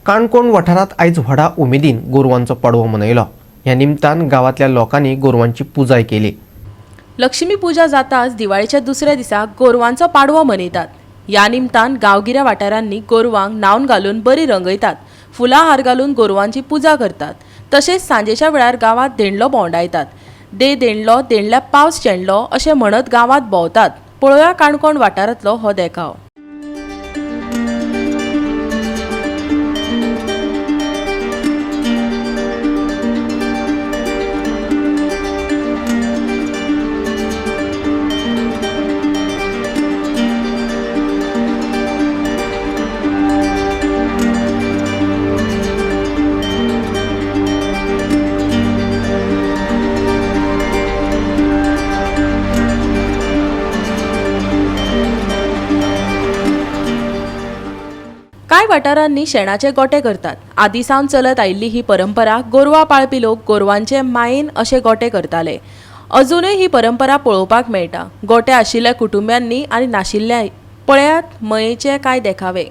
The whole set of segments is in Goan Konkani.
काणकोण वाठारांत आयज व्हडा उमेदीन गोरवांचो पाडवो मनयलो. ह्या निमतान गांवांतल्या लोकांनी गोरवांची पुजाय केली. लक्ष्मी पूजा जाताच दिवाळेच्या दुसऱ्या दिसा गोरवांचो पाडवो मनयतात. ह्या निमतान गांवगिऱ्या वाठारांनी गोरवांक न्हावन घालून बरी रंगयतात, फुलां हार घालून गोरवांची पुजा करतात. तशेंच सांजेच्या वेळार गांवांत धेंडलो भोंवडायतात. दे धेंडलो धेंडल्या पावस शेणलो अशें म्हणत गांवांत भोंवतात. पळोवया काणकोण वाठारांतलो हो देखाव. कांय वाठारांनी शेणाचे गोटे करतात. आदी सावन चलत आयिल्ली ही परंपरा. गोरवां पाळपी लोक गोरवांचे मायेन अशे गोटे करताले. अजुनूय ही परंपरा पळोवपाक मेळटा. गोटे आशिल्ल्या कुटुंब्यांनी आनी नाशिल्ल्या. पळयात मयेचे कांय देखावे.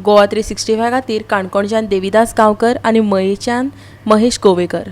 गोवा 365 खातीर काणकोणच्यान देविदास गांवकर आनी मयेच्यान महेश गोवेकर.